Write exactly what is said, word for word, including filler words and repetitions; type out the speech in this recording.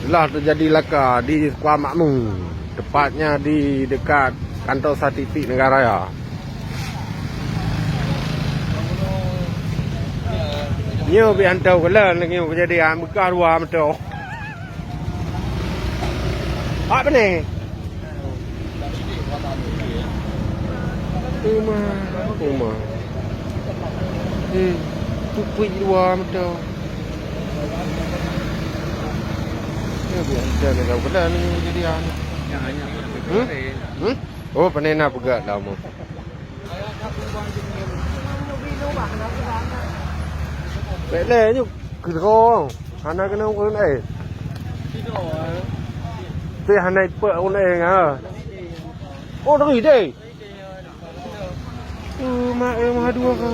Telah terjadi laka di Sekolah Makmu, tepatnya di dekat kantor statistik negara raya. Nyoe pih hantom keulan nyoe kejadian, beukah dua moto. Hak beuneh. Uma, uma. Eh, pui-pui dua moto. Ya, biasa dah keulan ni kejadian. Hmm? Hmm? Oh, pandai na peugah lama. Bèk lé nyoe keudroe. Hana keunong ureueng laén. Pih hana ipeuet ureueng laén, ha. Oh, dari deh. Oh, mak, eh, mah dua ka.